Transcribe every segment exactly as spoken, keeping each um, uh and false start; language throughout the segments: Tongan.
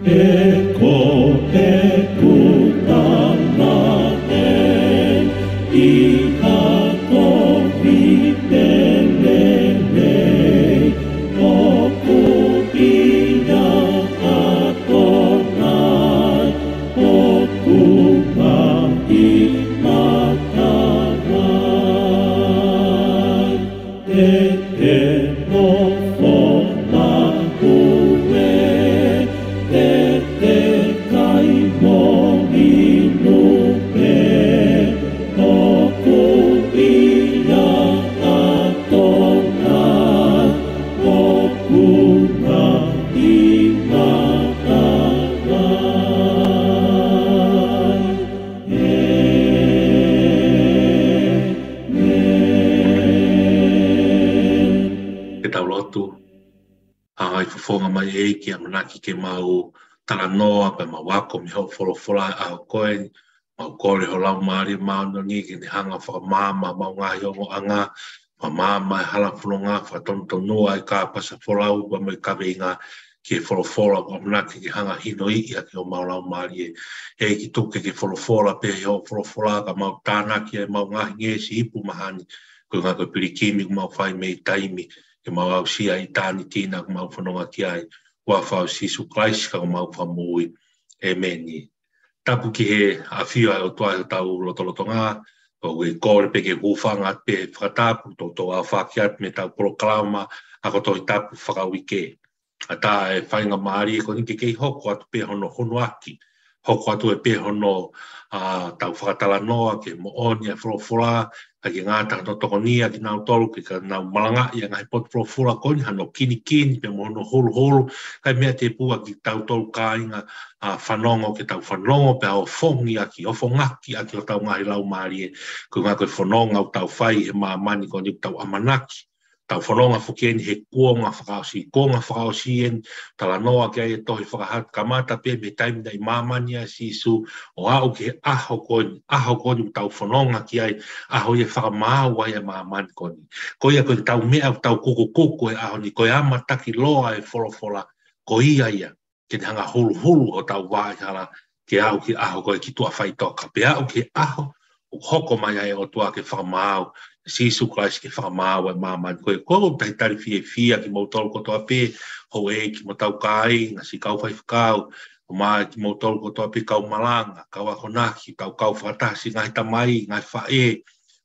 He ko ʻeku tala ē ʻi ha kovi lelei, ʻoku ʻia ʻAtonai ʻoku maʻu matavai. Te ke nofo maʻu ē, te te kai mo inu pē, ʻoku ʻia ʻAtonai ʻoku maʻu matavai. Ke tau lotu. Hanga ʻi fofonga mai ʻEiki, ʻamanaki ke mau talanoa pea mau ako mei hoʻo folofola ʻa ko ē, mau kole ho Laumālie Māʻoniʻoni ke ne hanga fakamaama ʻemau ngaahi ongoʻanga, fakamaama e hala fononga, fakatonutonu ʻa e kāpasa folau pea mo e kaveinga ki he folofola, ʻoku ʻamanaki ke hanga hinoiʻi ʻaki homau laumālie. ʻEiki, tuku ke ke folofola pē ʻi hoʻo folofola ka mau tānaki ʻemau ngaahi ngeʻesi ipu mahani, ko e ngaahi ko e pilikimi ʻoku mau fai mei taimi, ke mau aʻusia ʻitāniti na ʻoku mau fononga ki ai. Huafa ʻo Sīsū Kalaisi ko homau Fakamoʻui. ʻĒmeni. Tapu ki he ʻafio ʻa e ʻOtua ʻi hotau lotolotonga, ʻoku ou kole pē ke u hūfanga atu pē he fakatapu, toutou aofaki atu mei heʻetau polokalama ako Tohi Tapu fakauike. ʻAtā e faingamālie ko eni ke kei hoko atu pē hono honoaki, hoko atu ē pē hono, ʻa, tau fakatalanoa ki he moʻoni ʻa e folofola, ʻa ia ke ngata hono tokonia kinautolu ke ka nau malangaʻi ʻa e ngaahi potu folofola ko eni hano kinikini pea mo hono huluhulu, kae meʻa tepua kitautolu kāinga, ʻa, fanongo ke tau fanongo pea ofongi ʻaki, ofongaki ʻaki hotau ngaahi laumālie, ko e ngaahi ko e fononga ʻoku tau fai he māmani ko eni ʻoku tau ʻamanaki tau fononga foki eni he kuonga fakaʻosi, kuonga fakaʻosi eni, talanoa ki ai e tohi Fakahā, kamata pē mei he taimi naʻe ʻi māmani ai ʻa Sīsū, ʻo aʻu ki he ʻaho ko eni, ʻaho ko eni ʻoku tau fononga ki ai, ʻaho ia ʻe fakamaau ai e māmani ko eni. Ko ia ko ʻetau meʻa, ʻetau kukukuku he ʻaho ni, ko e ʻamanaki loa e folofola, ko ia ia ke ne hanga huluhulu hotau vaʻa hala, ke aʻu ki he ʻaho ko ē ki tuʻa faʻitoka. Pea aʻu ki he ʻaho ʻoku hoko mai ai e ʻOtua ke fakamaau, Sīsū Kalaisi ke fakamaau e māmani ko ē. Ko ʻeku talitali fiefia kimoutolu kotoa pē, houʻeiki mo hotau kāinga, siʻi kau faifekau, ʻo mai kimoutolu kotoa pē kau malanga, kau akonaki, kau kau fakataha siʻi ngaahi tamai, ngaahi faʻē,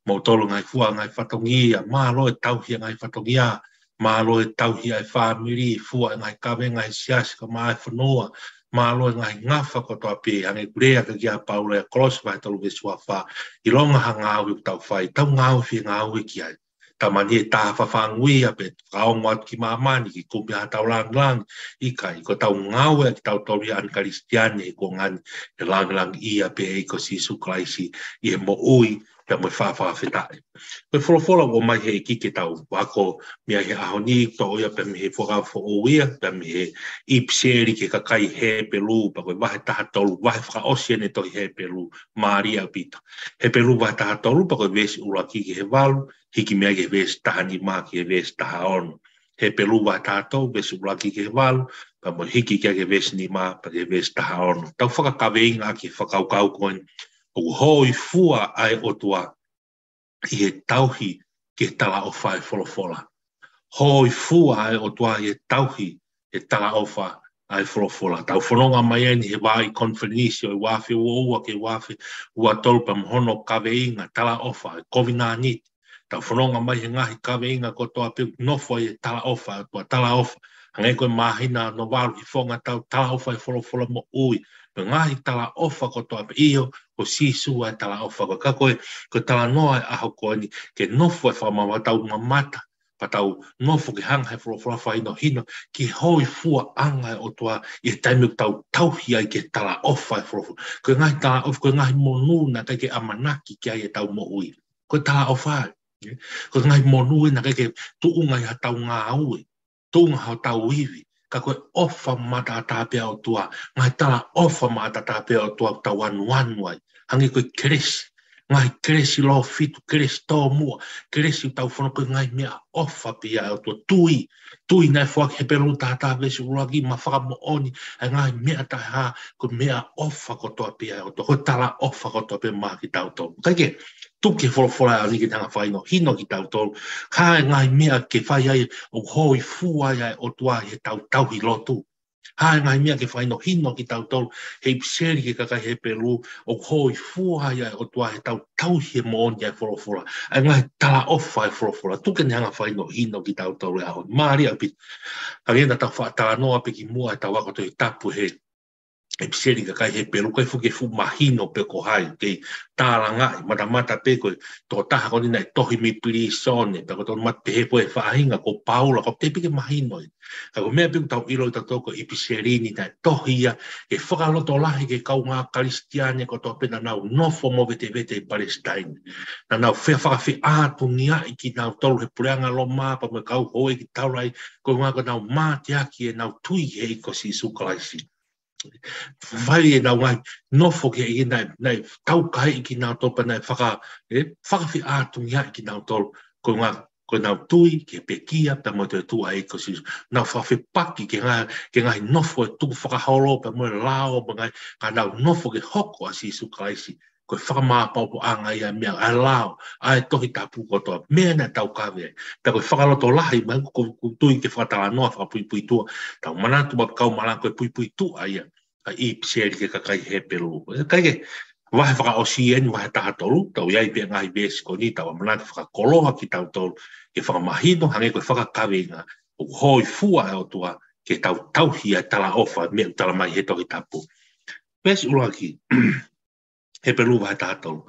moutolu ngaahi fua, ngaahi fatongia, mālō e tauhi ʻa e ngaahi fatongia, mālō e tauhi ʻa e fāmili, fua e ngaahi kavenga he siasi kae ʻumaʻā e fonua, mālō e ngaahi ngafa kotoa pē, hangē ko e lea ʻa e kia Paula ʻia Kolose vahe tolu veesi ua fā, ʻilonga ha ngāue ʻoku tau fai, tau ngāue fie ngāue ki ai. Talamai ʻe taha fafanguʻia pe fakaongo atu ki māmani, ke kumi ʻa hotau lāngilangi, ʻikai, ko ʻetau ngāue ʻa kitautolu ia ʻa e Kalisitiane he kuonga ni, ʻe lāngilangiʻia pē ʻe he ʻEiki ko Sīsū Kalaisi ʻi he moʻui pea mo e faʻa fakafetaʻi. Ko e folofola ʻoku ʻomai ʻe he ʻEiki ke tau ako mei ai he ʻaho ni, toʻo ia pē mei he Fuakava Foʻou ia, pea mei he ʻipiseli ki he kakai Hepelū, pea ko e vahe taha tolu, vahe fakaʻosi eni e tohi Hepelū, mālie ʻaupito. Hepelū vahe taha tolu, pea ko e veesi ʻuluaki ki he valu, hiki mei ai ki he veesi taha nima ki he veesi taha ono. Hepelū vahe taha tolu, veesi ʻuluaki ki he valu, pea mo e hiki ki ai ki he veesi nima, pea ki he veesi taha ono. Tau fakakaveinga ʻaki e fakakaukau ko eni, ʻoku hōifua ʻa e ʻOtua ʻi he tauhi ki he talaʻofa ʻa e folofola. Hōifua ʻa e ʻOtua ʻi he tauhi e talaʻofa ʻa e folofola. Tau fononga mai eni he vaʻa konifelenisi ʻo e ua afe ua ua ki he ua afe ua tolu pea mo hono kaveinga talaʻofa, e kovinānite. Tau fononga mai he ngaahi kaveinga kotoa pē ʻoku nofo ai e talaʻofa, ʻa e ʻOtua talaʻofa. Hangē ko e māhina hono valu hifo ʻetau talaʻofa e folofola moʻui. Ko e ngaahi talaʻofa kotoa pē ʻio, ko Sīsū ʻa e talaʻofa ko ē. Ka ko e, ko e talanoa e ʻaho ko eni, ke nofo e fakamamata, tau mamata, pea tau nofo ke hanga he folofola fakahinohino ki he hōifuaʻanga e ʻOtua ʻi he taimi ʻoku tau tauhi ai ki he talaʻofa e folofola. Ko e ngaahi talaʻofa, ko e ngaahi monū naʻe ʻikai ke ʻamanaki ki ai ʻetau moʻui. Ko e talaʻofa ē. Ko e ngaahi monū ē naʻe ʻikai ke tuʻunga ʻi hotau ngāue, tuʻunga hotau ivi. Ka ko e ʻofa maʻataʻatā pē ʻa e ʻOtua, ngaahi talaʻofa maʻataʻatā pē ʻa e ʻOtua ʻoku tau anuanu ai. Hangē ko e kelesi, Ngaahi kelesi lōfitu, kelesi tōmuʻa, kelesi taufononga, ko e ngaahi meʻaʻofa pē ia ʻa e ʻOtua. Tui, tui naʻe foaki he Hepelū taha taha veesi ʻuluaki, ma fakamoʻoni ʻa e ngaahi meʻa taʻehā, ko e meʻaʻofa kotoa pē ia ʻa e ʻOtua, ko e talaʻofa kotoa pē maʻa kitautolu. Kae kehe, tuku e folofola ʻa e ʻAfiona ke ne hanga ʻo fakahinohino kitautolu. Ko e ngaahi meʻa ke fai ai, ʻoku hōifua ai ʻa e ʻOtua ʻi heʻetau tauhi lotu. Ko e ngaahi meʻa ke fakahinohino kitautolu he ʻipiseli ki he kakai Hepelū, ʻoku hōifua ai ʻa e ʻOtua heʻetau tauhi e moʻoni ʻa e folofola. ʻA e ngaahi talaʻofa ʻa e folofola. Tuku ke ne hanga ʻo fakahinohino kitautolu he ʻaho ni. Mālie ʻaupito. Hangē naʻa tau faʻa talanoa pē kimuʻa heʻetau ako Tohi Tapu he ʻipiseli ki he kakai Hepelū, ʻikai fuʻu ke fuʻu mahino pe ko hai, kei tālangaʻi, matamata pē ko e tokotaha ko eni naʻe tohi mei pilīsone, pea ko e tokotaha pehē pē ʻe he faʻahinga ko Paula, ʻoku teʻeki pē ke mahino ia. Ka ko e meʻa pē ʻoku tau ʻilo ʻe tautolu ko e ʻipiseli ni naʻe tohi ia, ke fakalotolahi ki he kaungā Kalisitiane kotoa pē naʻa nau nofo movetevete ʻi Palesitaine. Naʻa nau fefakafeʻātungiaʻi kinautolu ʻe he puleʻanga Loma, pea mo e kau houʻeiki taulaʻeiki, koeʻuhi ko ʻenau mateaki ʻenau tui ki he ʻEiki ko Sīsū Kalaisi. Fai ʻenau ngaahi nofo ki he ʻEiki naʻe, naʻe taukaeʻi kinautolu pea naʻe faka-, ē, fakafeʻātungiaʻi kinautolu. Koeʻuhi ko ʻenau tui ki he pekia pea mo e toetuʻu ʻa e ʻEiki ko Sīsū. Nau fakafepaki ki he ngaahi, ki he ngaahi nofo ʻo e tukufakaholo pea mo e lao, mo e ngaahi, ka nau nofo ke hoko ʻa Sīsū Kalaisi ko e fakamāʻopoʻopoʻanga ia ʻa e meʻa, ʻa e lao, ʻa e Tohi Tapu kotoa, meʻa naʻe taukave ai. Pea ko e fakalotolahi, mahalo ʻoku, ʻoku ou tui ke fakatalanoa fakapuipuituʻa, tau manatu maʻa e kau malanga ko e puipuituʻa ia ʻa e ʻipiseli ki he kakai Hepelū. Kae kehe, vahe fakaʻosi eni, vahe taha tolu, tau ʻi ai pē ngaahi veesi ko eni, tau ʻamanaki fakakoloa kitautolu, ke fakamahino, hangē ko e fakakaveinga, ʻoku hōifua ʻa e ʻOtua ke tau tauhi ʻa e talaʻofa, meʻa ʻoku tala mai he Tohi Tapu. Veesi ʻuluaki, Hepelū vahe taha tolu.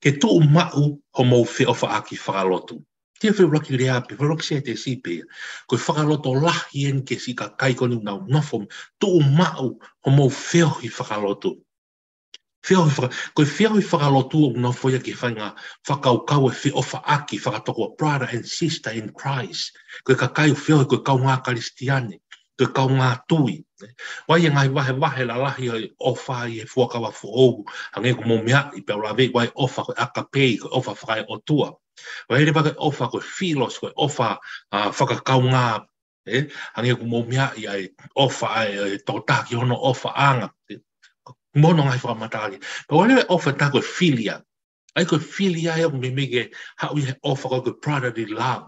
Ke tuʻu maʻu homou feʻofaʻaki fakalotu. Ko e feʻuluaki lea pē, feʻuluaki sētesi pē ia. Ko e fakalotolahi eni ki he siʻi kakai ko eni ʻoku nau nofo, tuʻu maʻu homou feohi fakalotu. Feohi faka-, ko e feohi fakalotu ʻoku nofo ia ki he faʻahinga fakakaukau ʻo e feʻofaʻaki fakatokua, brother and sister in Christ. Ko e kakai ʻoku feohi, ko e kaungā Kalisitiane, ko e kaungā tui. ʻOku ʻi ai e ngaahi vahevahe lalahi ʻo e ʻofa ʻi he Fuakava Foʻou, hangē ʻoku mou meaʻi pea u lave, ʻoku ʻi ai e ʻofa ko e ʻakapē, ko e ʻofa fakaeʻotua. ʻOku ʻi ai leva ko e ʻofa ko e philos, ko e ʻofa, ā, fakakaungā, ē? Hangē ʻoku mou meaʻi ʻa e ʻofa ʻa e, ʻa e tokotaha ki hono ʻofaʻanga, ē? Mo hono ngaahi fakamatala. Pea ʻoku ʻi ai leva e ʻofa ʻe taha ko e philia. ʻA ia ko e philia ia ʻoku meimei ke haʻu ia he ʻofa ko e, ko e brotherly love.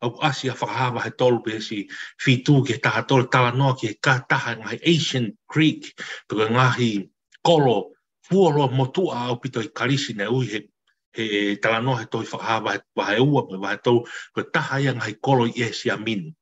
ʻOku ʻasi ʻa Fakahā vahe tolu veesi fitu ki he taha tolu, talanoa ki he ka taha e ngaahi ancient Greek, pe ko e ngaahi kolo fuoloa motuʻa ʻaupito ʻi Kalisi naʻe ui he, he talanoa he tohi Fakahā vahe, vahe ua, mo e vahe tolu, ko e taha ia e ngaahi kolo ʻi ʻĒsia Minu.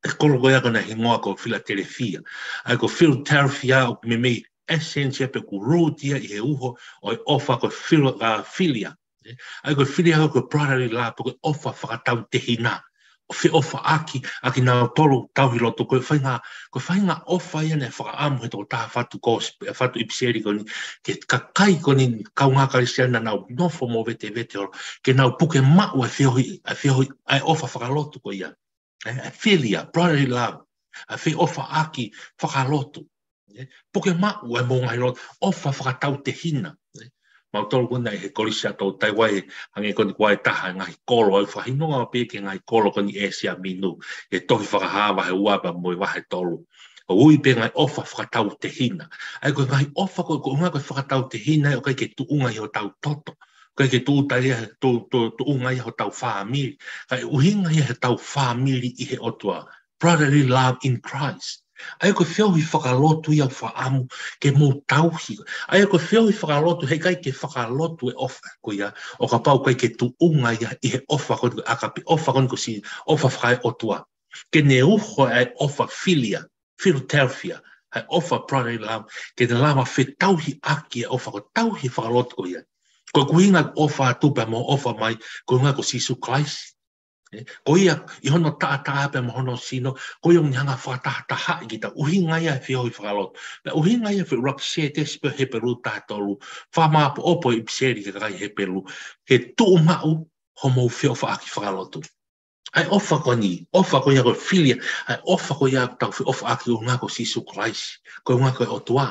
E kolo ko ia ko ʻena hingoa ko Filatelefia. ʻA ia ko Philadelphia ʻoku meimei essence ia pe ko e root ia ʻi he uho ʻo e ʻofa ko e phil-, ā, philia. ʻA ia ko e philia ko e brotherly love, ko e ʻofa fakatautehina. ʻO feʻofaʻaki ʻa kinautolu tauhi lotu, ko e faʻahinga, ko e faʻahinga ʻofa ia naʻe fakaʻamu he tokotaha fatu kos-, fatu ʻipiseli ko eni, ki he kakai ko eni kaungā Kalisitiane naʻa nau nofo movetevete holo, ke nau puke maʻu ʻa e feohi, ʻa e feohi, ʻa e ʻofa fakalotu ko ia. Ē, ʻa e philia, brotherly love, ʻa e feʻofaʻaki fakalotu. Ē, puke maʻu ʻa e mou ngaahi lotu, ʻofa fakatautehina. Ē, mautolu ko ena ʻi he Kolisi ʻa Toutai, ʻoku ʻi ai, hangē ko eni, ʻoku ʻi ai e taha e ngaahi kolo, ʻoku fakahingoa pē ki he ngaahi kolo ko eni ʻĒsia Minu, he tohi Fakahā vahe ua pea mo e vahe tolu. ʻOku ui pē ngaahi ʻofa fakatautehina. ʻA ia ko e ngaahi ʻofa ko, koeʻuhi ko e fakatautehina, ʻoku ʻikai ke tuʻunga ʻi hotau toto. ʻOku ʻikai ke tuʻu tai ia, tu-, tu-, tuʻunga ia hotau fāmili. Ka ʻoku ʻuhinga ia heʻetau fāmili ʻi he ʻOtua. Brotherly love in Christ. ʻA ia ko e feohi fakalotu ia ʻoku fakaʻamu ke mou tauhi. ʻA ia ko e feohi fakalotu, heʻikai ke fakalotu e ʻofa ko ia, ʻo kapau ʻoku ʻikai ke tuʻunga ia ʻi he ʻofa ko eni ko e ʻakapē, ʻofa ko eni ko Sī-, ʻofa fakaeʻotua. Ke ne uho ʻa e ʻofa philia, Philadelphia, ʻa e ʻofa brotherly love, ke ne lava fetauhiʻaki e ʻofa ko e tauhi fakalotu ko ia. Ko e ʻuhinga ʻofa atu pea mo ʻofa mai, koeʻuhi ko Sīsū Kalaisi. Ē, ko ia, ʻi hono taʻataʻa pea mo hono sino, ko ia ʻoku ne hanga ʻo fakatahatahaʻi kita, ʻuhinga ia e feohi fakalotu. Pea ʻuhinga ia e feʻuluaki sētesi pē Hepelū taha tolu, fakamāʻopoʻopo e ʻipiseli ki he kakai Hepelū, ke tuʻu maʻu homou feʻofaʻaki fakalotu. ʻA e ʻofa ko eni, ʻofa ko ia ko e philia, ʻa e ʻofa ko ia ʻoku tau feʻofaʻaki koeʻuhi ko Sīsū Kalaisi, koeʻuhi ko e ʻOtua.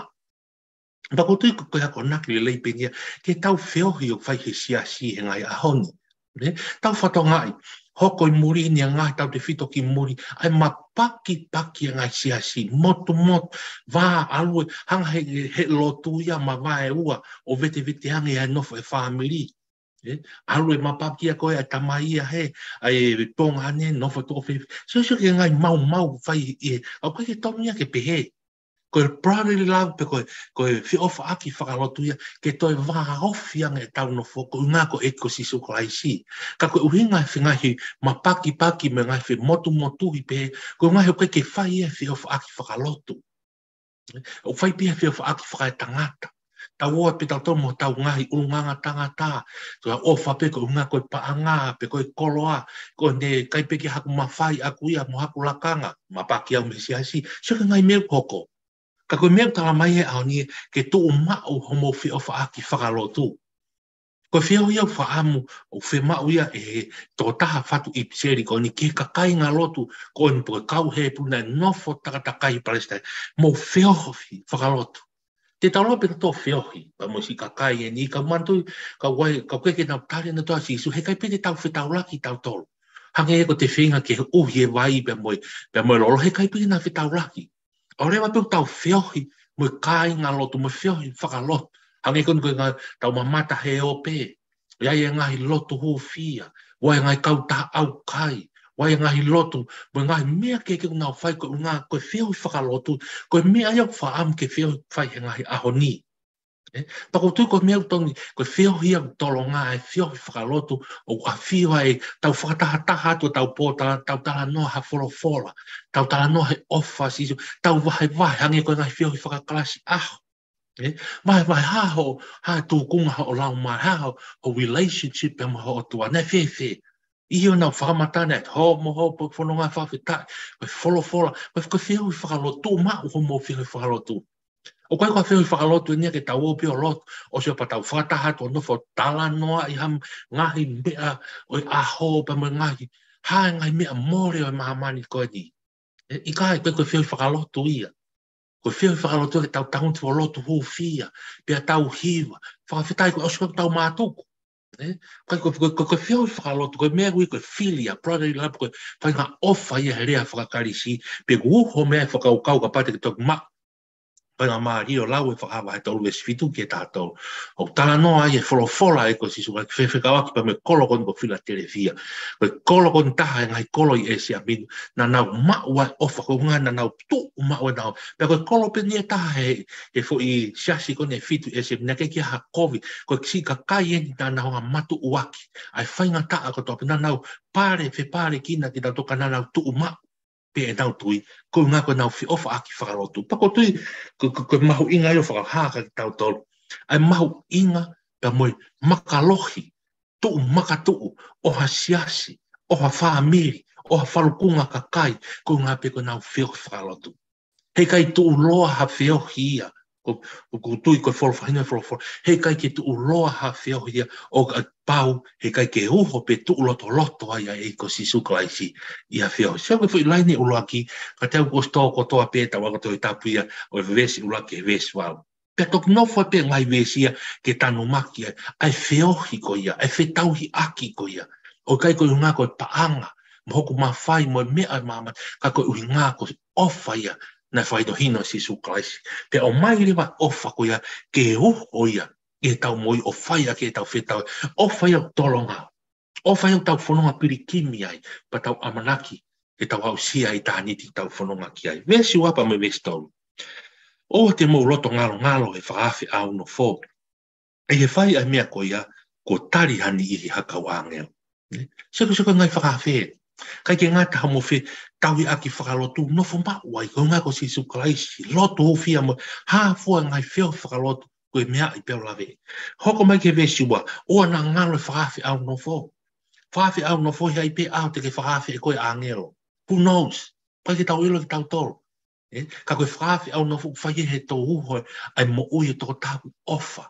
Pea ʻoku ou tui ko e akonaki lelei pē eni ia ke tau feohi ʻoku fai he siasi he ngaahi ʻaho ni. Ne? Tau fakatokangaʻi, hoko ʻi muli ni ʻa e ngaahi taʻu tefito ki muli, ʻa e mapakipaki ʻa e ngaahi siasi, motumotu, vā ʻalu ē, hanga he, he lotu ia ma vā ʻe ua, ʻo vetevete ange ʻa e nofo ʻa e fāmili. Ne? ʻAlu ē mapaki ʻa ko ē ʻa e tamai ia he, ʻa e tuongaʻane, nofo tuʻo fē, sio sio ki he ngaahi maumau fai ē, ʻoku ʻikai ke tonu ia ke pehē. Ko e brotherly love pe ko e, ko e feʻofaʻaki fakalotu ia, ke toe vāofi ange ʻetau nofo, ko e ʻuhinga ko e ʻEiki ko Sīsū Kalaisi. Ka ko e ʻuhinga he ngaahi mapakipaki mo e ngaahi femotumotuhi pē, ko e ʻuhinga he ʻoku ʻikai ke fai ʻa e feʻofaʻaki fakalotu. ʻOku fai pē ʻa e feʻofaʻaki fakaetangata. Tau ō pē tautolu mo hotau ngaahi ʻulungaanga tangata. Tau ʻofa pē ko e ʻuhinga ko e paʻanga, pe ko e koloa, ko ʻene ʻikai pē ke haku mafai ʻaku ia mo haku lakanga, mapaki au mei he siasi. Sio ki he ngaahi meʻa ʻoku hoko. Ka ko e meʻa ʻoku tala mai he ʻaho ni ke tuʻu maʻu homou feʻofaʻaki fakalotu. Ko e feohi ia ʻoku faʻamu ʻoku fiemaʻu ia ʻe he tokotaha fatu ʻipiseli ko eni ki he kāingalotu ko eni pe ko e kau Hepelū naʻe nofo takatakai ʻi Palesitaine. Mou feohi fakalotu. Te tau lau pē ʻetau feohi, pea mo e siʻi kakai eni, ka manatuʻi, ka wai, ka ʻoku ʻikai ke nau tali ʻenautolu ʻa Sīsū, he ʻikai pē te tau fetaulaki tautolu. Hangē ko e feinga ke uhi e vai pea mo e, pea mo e lolo, he ʻikai pē te nau fetaulaki. ʻOku lava pē ʻetau feohi mo e kāingalotu, mo e feohi fakalotu. Hangē ko eni ko e ngaahi tau mamata he ope. ʻI ai e ngaahi lotu hūfia, ʻi ai e ngaahi kautaha ʻaukai, ʻi ai e ngaahi lotu, mo e ngaahi meʻa kehekehe ʻoku nau fai ko e ʻuhinga ko e feohi fakalotu, ko e meʻa ia ʻoku faʻamu ke feohi fai he ngaahi ʻaho ni. Ē, pea ʻoku ou tui ko e meʻa ʻoku tonu, ko e feohi ia ʻoku tolonga, ʻa e feohi fakalotu, ʻoku ʻafio ai ʻetau fakatahataha atu ʻetau pōtalanoa, tau talanoa ha folofola, tau talanoa he ʻofa ʻa Sīsū, tau vahevahe, hangē ko e ngaahi feohi fakakalasi ʻaho. Ē, vahevahe ha ho, ha tūkunga hoʻo laumālie, ha ho, ho relationship pea mo ho ʻOtua, naʻe fēfē. ʻI heʻenau fakamatala atu, hoʻomo hopo fononga fakafetaʻi, ko e folofola, ko e, ko e feohi fakalotu, maʻu homou feohi fakalotu. ʻOku ʻikai ko ha feohi fakalotu eni ia ke tau ō pē ʻo lotu, ʻosi pea tau fakataha atu ʻo nofo talanoaʻi ha ngaahi meʻa ʻo e ʻaho pea mo e ngaahi, ha ngaahi meʻa mole ʻo e māmani ko eni. Ē, ʻikai, ʻikai ko e feohi fakalotu ia. Ko e feohi fakalotu ke tau tangutu ʻo lotu hūfia, pea tau hiva, fakafetaʻi ko e ʻosi ko ē tau mātuku. Ē, ʻikai ko, ko, ko, ko e feohi fakalotu, ko e meʻa ʻoku ui ko e philia, brotherly love, ko e faʻahinga ʻofa ia he lea fakakalisi, pea ʻoku uho mei ai e fakakaukau kapau te ke toki maʻu. Faingamālie ʻo lau e Fakahā vahe tolu veesi fitu ki he taha tolu. ʻOku talanoa ai e folofola ʻa e ʻEiki ko Sīsū, ʻa e fefekauʻaki pea mo e kolo ko eni ko Filatelefia. Ko e kolo ko eni taha e ngaahi kolo ʻi ʻĒsia Minu. Naʻa nau maʻu ʻa e ʻofa ko e ʻuhinga naʻa nau tuʻu maʻu ʻenau. Pea ko e kolo pē eni e taha he, he foʻi siasi ko eni ʻe fitu ʻi ʻĒsia Minu, naʻe ʻikai ke ʻi ai ha kovi. Ko e siʻi kakai eni naʻa nau hanga matuʻuaki ʻa e faingataʻa kotoa pē, naʻa nau pale, fepalekina kinautolu ka naʻa nau tuʻu maʻu pē ʻenau tui, ko e ʻuhinga ko ʻenau feʻofaʻaki fakalotu. Pea ʻoku ou tui, ko, ko, ko e mahuʻinga ia ʻo e fakahā kiate kitautolu. ʻA e mahuʻinga pea mo e makalohi, tuʻu makatuʻu, ʻo ha siasi, ʻo ha fāmili, ʻo ha falukunga kakai, ko e ʻuhinga pē ko ʻenau feohi fakalotu. He ʻikai tuʻuloa ha feohi ia, ko, ko, ʻoku ou tui ko e folofola, hina folofola. He ʻikai ke tuʻuloa ha feohi ia ʻo kapau he ʻikai ke uho pe tuʻu lotoloto ai ʻa e ʻEiki ko Sīsū Kalaisi ʻi ha feohi. Sio ki he foʻi laine ʻuluaki, ka te u ʻosi tō kotoa pē ʻetau ako Tohi Tapu ia, ʻo e veesi ʻuluaki ki he veesi valu. Pea toki nofo pē ngaahi veesi ia ke tanumaki ai ʻa e feohi ko ia, ʻa e fetauhiʻaki ko ia. ʻOku ʻikai ko e ʻuhinga ko e paʻanga, mo hoku mafai, mo e meʻa ʻo e māmani, ka ko e ʻuhinga ko e ʻofa ia naʻe fakahinohino ʻe Sīsū Kalaisi. Pea ʻomai leva e ʻofa ko ia ke uho ia ʻi heʻetau moʻui ʻo fai ʻaki ʻetau fetau. ʻOfa ia ʻoku tolonga. ʻOfa ia ʻoku tau fononga pilikimi ai, pea tau ʻamanaki ke tau aʻusia ʻa ʻitāniti ʻoku tau fononga ki ai. Veesi ua pea mo e veesi tolu. ʻOua te mou loto ngalongalo he fakaafe ʻa au nofo. ʻI he fai ʻa e meʻa ko ia, kuo tali ha niʻihi ha kau ʻāngelo. Ē? Sio ki he, sio ki he ngaahi fakaafe. ʻIkai ke ngata hoʻomo fetauhiʻaki fakalotu, nofo maʻu ai, ko e ʻuhinga ko Sīsū Kalaisi, lotu hūfia mo, hā fua e ngaahi feohi fakalotu, ko e meʻa ia pē ʻoku lave. Hoko mai ki he veesi ua, ʻoua naʻa ngalo e fakaafe ʻa au nofo. Fakaafe ʻa au nofo, ʻi ai pē ʻaho te ke fakaafe ʻe koe ʻāngelo. Who knows? ʻIkai ke tau ʻilo kitautolu. Ē, ka ko e fakaafe ʻa au nofo ʻoku fai ʻe he toʻu uho ʻa e moʻui ʻo e tokotaha ʻoku ʻofa.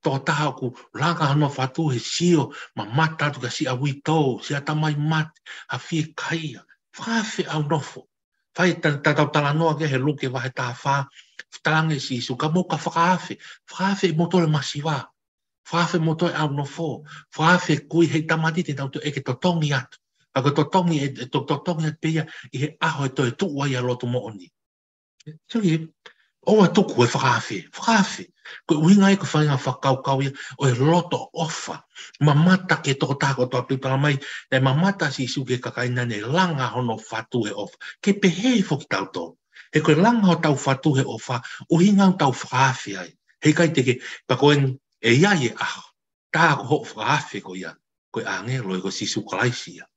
Tokotaha ʻoku langa hono fatu he sio, mamata atu ki ha siʻa uitou, siʻa tamai mate, ha fiekaia. Fakaafe ʻa au nofo. Fai ta-, ta-, tau talanoa ki he Luke vahe taha fā, talaange ʻe Sīsū, ka mou ka fakaafe, fakaafe ʻe moutolu e masiva, fakaafe ʻe moutolu e ʻaunofo, fakaafe kui he tamati te nau to ʻeke totongi atu. Ka ko e totongi, ʻe, ʻe to-, totongi atu pē ia ʻi he ʻaho ʻe toe tuʻu ai ʻa e lotu moʻoni. Sio ki, ʻoua tuku e fakaafe, fakaafe. Ko e ʻuhinga ia ko e faʻahinga fakakaukau ia ʻo e loto ʻofa. Mamata ki he tokotaha kotoa pē, talamai, naʻe mamata ʻa Sīsū ki he kakai naʻa ne langa hono fatu he ʻofa. Ke pehē foki tautolu. He ko e langa hotau fatu he ʻofa, ʻuhinga ʻoku tau fakaafe ai. He ʻikai te ke, pea ko eni, ʻe ʻi ai e ʻaho, tā ko hoʻo fakaafe ko ia, ko e ʻāngelo ia ko Sīsū Kalaisi ia.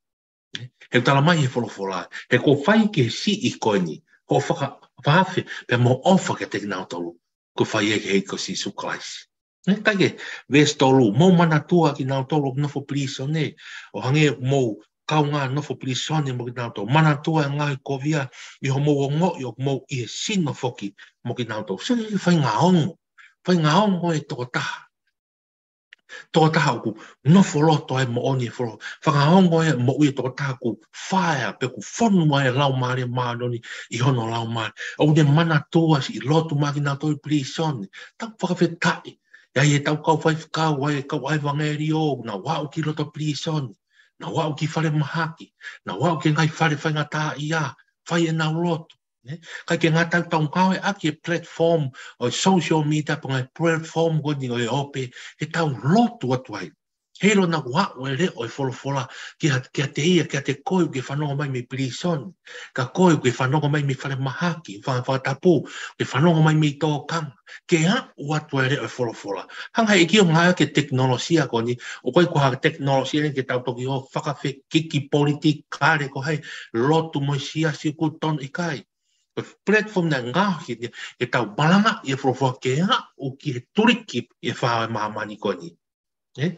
He talamai he folofola, he ko e fai ki he siʻi ko eni, hoʻo faka-, fakaafe, pea mo e ʻofa kiate kinautolu, ko e fai ia ki he ʻEiki ko Sīsū Kalaisi. Ne, kae ke, veesi tolu, mou manatua kinautolu ʻoku nofo pilīsone, ʻo hangē ʻoku mou kaungā nofo pilīsone mo kinautolu. Manatua e ngaahi kovia, ʻi hoʻomou ongoʻi ʻoku mou ʻi he sino foki mo kinautolu. Sio ki he faʻahinga ongo, faʻahinga ongo e tokotaha. Tokotaha ʻoku nofo loto ai moʻoni e folo-, faʻahinga ongo e moʻui e tokotaha ʻoku fai pē ʻoku fonu ai e Laumālie Māʻoniʻoni ʻi hono laumālie. ʻOku ne manatua siʻi lotu mai kinautolu ʻi pilīsone. Tau fakafetaʻi. ʻI ai ʻetau kau faifekau, ʻa e kau ʻevangelio, nau aʻu ki loto pilīsone, nau aʻu ki falemahaki, nau aʻu ki he ngaahi fale faingataʻaʻia, fai ʻenau lotu. Ne? Kae ke ngata ai, tau ngāueʻaki e platform ʻo e social media, pe ko e ngaahi platform ko eni ʻo e ope, ke tau lotu atu ai. Heiʻilo naʻa aʻu e leʻo e folofola kia, kiate ia, kiate koe ʻoku ke fanongo mai mei pilīsone, kia koe ʻoku ke fanongo mai mei falemahaki, fa-, fakatapu, ʻoku ke fanongo mai mei tōkanga, ke aʻu atu e leʻo e folofola. Hanga he ʻEiki ʻo ngāueʻaki e tekinolosia ko eni, ʻoku ʻikai ko ha tekinolosia eni ke tau toki ō fakafekiki politikale ko hai, lotu mo e siasi ʻoku tonu, ʻikai. Ko e platform naʻe ngaohi ke, ke tau malangaʻi e folofola ke aʻu ki he tuliki ʻe fā ʻo e māmani ko eni. Ē?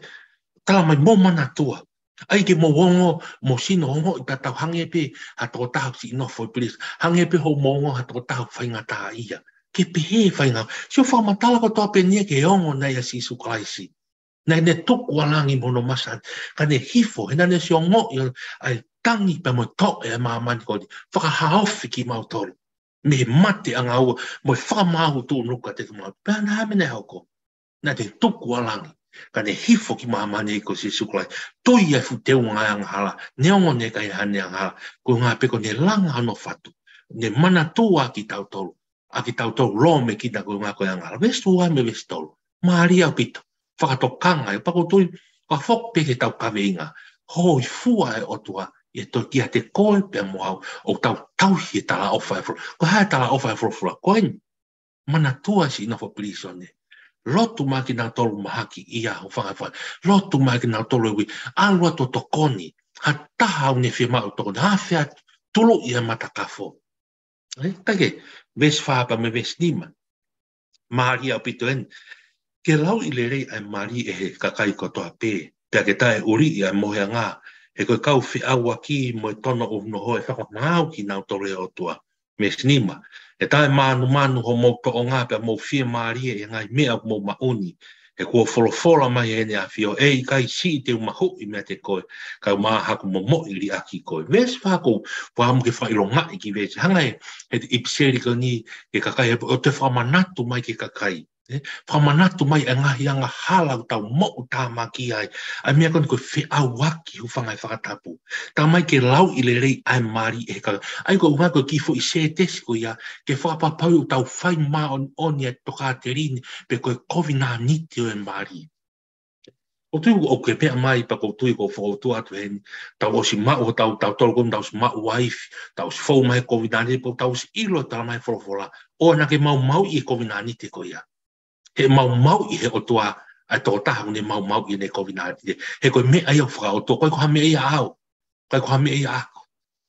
Talamai mou manatua. ʻAi ke mou ongo, mou sino ongoʻi tatau hangē pē ha tokotaha siʻi nofo pilīsone. Hangē pē hoʻomou ongoʻi ha tokotaha faingataʻaʻia. Ke pehē faʻahinga. Sio fakamatala kotoa pē eni ki he ongo naʻe ʻia Sīsū Kalaisi. Naʻa ne tukualangi mo hono masani, ka ne hifo, he naʻa ne ʻosi ongoʻi ʻa e tangi pea mo e toʻe ʻa e māmani ko eni, fakahaofi kimautolu mei he mate ʻanga ua, mo e fakamaau tuʻunuku kiate kimautolu. Pea naʻe hā e meʻa naʻe hoko? Naʻa ne tukualangi, ka ne hifo ki māmani ko Sīsū Kalaisi, tui ʻa e fuʻu teunga ʻo e angahala, neongo naʻe ʻikai haʻane angahala, ko e ʻuhinga pē ko ʻene langa hono fatu, ne manatua kitautolu, ʻa kitautolu lōmekina ko e ʻuhinga ko e angahala. Veesi ua mo e veesi tolu. Mālie ʻaupito. Fakatokanga ē, pea ʻoku ou tui, ka foki pē ki heʻetau kaveinga. Hōifua e ʻOtua, ʻi he toki ʻiate koe pea mo au, ʻoku tau tauhi e talaʻofa e folo-, ko e hā e talaʻofa e folofola? Ko eni, manatua siʻi nofo pilīsone. Lotu mai kinautolu mahaki ia, hūfanga he fai. Lotu mai kinautolu e ui. ʻAlu atu ʻo tokoni. Ha taha ʻoku ne fiemaʻu tokoni. Hāfea tuluʻi e matakafo. Ē, kae ke, veesi fā pea mo e veesi nima. Mālie ʻaupito eni. Ke lauʻi lelei ʻa e mali ʻe he kakai kotoa pē, pea ke taʻeʻuliʻi ʻa e mohenga, he ko e kau feʻauaki mo e tono ʻunoho ʻe fakamaau kinautolu ʻe he ʻOtua. Veesi nima. ʻE taʻemānumanu hoʻomou toʻonga pea mou fiemālie ʻi he ngaahi meʻa ʻoku mou maʻu ni, he kuo folofola mai ʻe heʻene ʻAfio, ʻE ʻikai siʻi te u mahuʻi meiate koe, ka u maʻa haku momoʻi liʻaki koe. Veesi fā, ʻoku ou fakaʻamu ke fakaʻilongaʻi e kiʻi veesi. Hanga ʻe he ʻipiseli ko eni ki he kakai Hepelū, ʻo toe fakamanatu mai ki he kakai. Ē, fakamanatu mai e ngaahi angahala ʻoku tau moʻutāmaki ai. ʻA e meʻa ko eni ko e feʻauaki, hūfanga he fakatapu. Talamai ke lauʻi lelei ʻa e mali ʻe he kakai. ʻAi ko e ʻuhinga ko e kiʻi foʻi sētesi ko ia, ke fakapapauʻi ʻoku tau fai māʻoniʻoni ʻa e tokāteline, pe ko e kovinānite ʻo e mali. ʻOku ou tui ʻoku ke meʻa mai pea ʻoku ou tui ʻoku ou fokotuʻu atu heni, tau ʻosi maʻu, tau, tautolu ko eni tau ʻosi maʻu uaifi, tau ʻosi fou mai he kovinānite, pea tau ʻosi ʻilo talamai he folofola, ʻoua naʻa ke maumauʻi e kovinānite ko ia. He maumauʻi he ʻOtua ʻa e tokotaha ʻoku ne maumauʻi ʻene kovinānite. He ko e meʻa ia ʻoku fakaʻotua, ʻikai ko ha meʻa ia ʻaʻau. ʻIkai ko ha meʻa ia ʻaʻaku.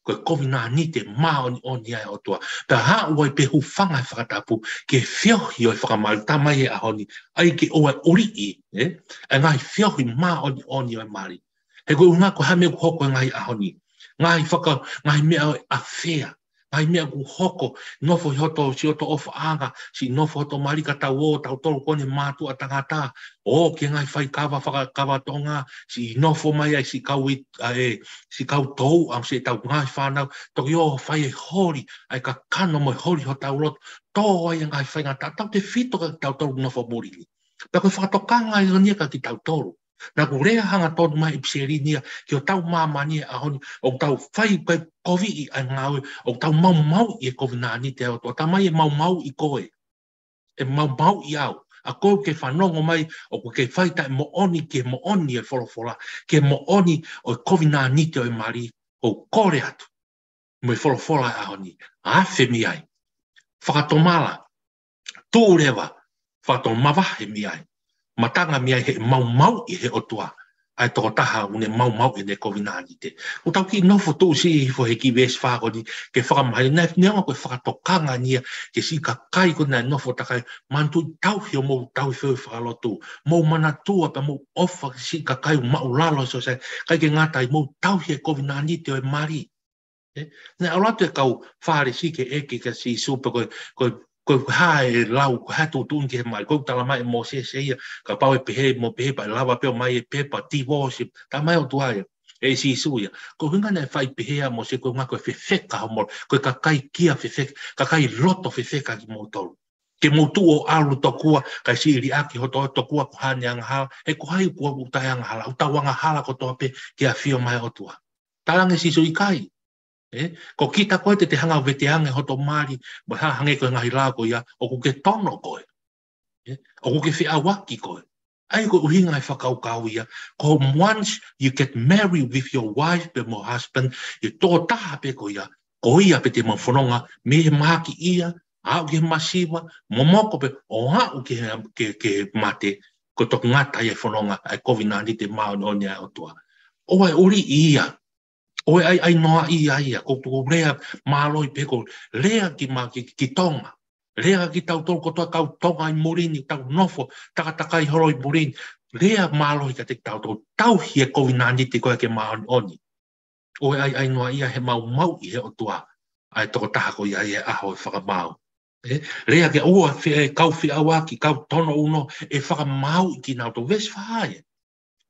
Ko e kovinānite māʻoniʻoni ʻa e ʻOtua. Pea haʻu ai pē, hūfanga he fakatapu, ki he feohi ʻo e fakamali. Talamai he ʻaho ni, ʻai ke ʻoua ʻuliʻi, ē? ʻA e ngaahi feohi māʻoniʻoni ʻo e mali. He ko e ʻuhinga ko e hā e meʻa ʻoku hoko he ngaahi ʻaho ni. Ngaahi faka-, ngaahi meʻa ʻo e ʻafea. Ngaahi meʻa kuo hoko, nofo ʻi hoto, siʻoto ʻofaʻanga, siʻi nofo hoto mali ka tau ō, tautolu ko eni mātuʻa tangata, ō ki he ngaahi faikava fakakava Tonga, siʻi nofo mai ai siʻi kau ʻi, ʻa e, siʻi kau touʻa, siʻi tau ngaahi fānau, toki ō fai e holi, ʻa e kakano mo e holi hotau loto, tō ai e ngaahi faingataʻa, tautefito kia kitautolu nofo muli ni. Pea ko e fakatokanga ia ko eni kia kitautolu. Naʻa ku lea hangatonu mai ʻi he ʻipiseli ni ia, ki hotau māmani he ʻaho ni, ʻoku tau fai kai koviʻi ʻa e ngāue, ʻoku tau maumauʻi e kovinānite ʻa e ʻOtua, talamai ʻe maumauʻi koe. ʻE maumauʻi au. ʻA koe ʻoku ke fanongo mai, ʻoku ke fai taʻemoʻoni ki he moʻoni e folofola, ki he moʻoni ʻo e kovinānite ʻo e mali, ʻoku ou kole atu. Mo e folofola ʻa e ʻaho ni, afe mei ai. Fakatomala, tuʻu leva, fakatomavahe mei ai. Matangi mei ai he maumauʻi he ʻOtua ʻa e tokotaha ʻoku ne maumauʻi ʻene kovinānite. ʻOku tau kiʻi nofo tuʻu siʻi hifo he kiʻi veesi fā ko eni ke fakamahino, neongo ko e fakatokanga eni ia ki he siʻi kakai ko ē naʻe nofo takai, manatuʻi tauhi ʻo mou tauhi feohi fakalotu, mou manatua pea mou ʻofa ki he siʻi kakai ʻoku maʻulalo ʻi sōsaieti, ʻikai ke ngata ai, mou tauhi e kovinānite ʻo e mali. Ē? Naʻe ʻalu atu e kau Fālesi ki he ʻEiki kia Sīsū pea ko e, ko e, ko e hā e lau, ko e hā e tuʻutuʻuni ki he mali. Ko e talamai ʻe Mōsese ia, kapau ʻe pehē, mou pehē pea ʻe lava pē ʻo ʻomai e pepa, divorce, talamai ʻe he ʻOtua ia, ʻe Sīsū ia. Ko e ʻuhinga naʻe fai pehē ʻa Mōsese, ko e ʻuhinga ko e fefeka homou, ko e kakai kia fefeka, kakai loto fefeka kimoutolu. Ke mou tuʻu ʻo ʻalu tokua, kae siʻi liʻaki hoto tokua ko haʻane angahala, he ko hai kuo ʻoku taʻeangahala, ʻoku tau angahala kotoa pē ki he ʻafio mai ʻa e ʻOtua. Talaange ʻe Sīsū ʻikai. Ē, ko kita ko ē te te hanga ʻo veteange hoto mali, mo ha hangē ko e ngaahi lao ko ia, ʻoku ke tono koe. Ē, ʻoku ke feʻauaki koe. ʻA ia ko e ʻuhinga e fakakaukau ia, ko once you get married with your wife pe mo husband, ʻe tokotaha pē ko ia, ko ia pē te mau fononga, mei he mahaki ia, aʻu ki he masiva, momoko pē, ʻo aʻu ki he, ki he, ki he mate, ko e toki ngata ia e fononga, ʻa e kovinānite māʻoniʻoni ʻa e ʻOtua. ʻOua ʻe ʻuliʻi ia, ʻoua ʻe ʻai, ʻai noaʻia ia, ko e tuku lea mālohi pē ko e lea ki ma, ki, ki Tonga. Lea kia kitautolu kotoa kau Tonga ʻi muli ni, tau nofo takatakai holo ʻi muli ni. Lea mālohi kiate kitautolu, tauhi e kovinānite ko ē ke māʻoniʻoni. ʻOua ʻe ʻai, ʻai noaʻia he maumauʻi he ʻOtua ʻa e tokotaha ko ia ʻi he ʻaho ʻo e fakamaau. Ē, lea ke ʻoua ʻe fe-, ʻe kau feʻauaki, kau tono ʻuno, ʻe fakamaauʻi kinautolu. Veesi fā ia.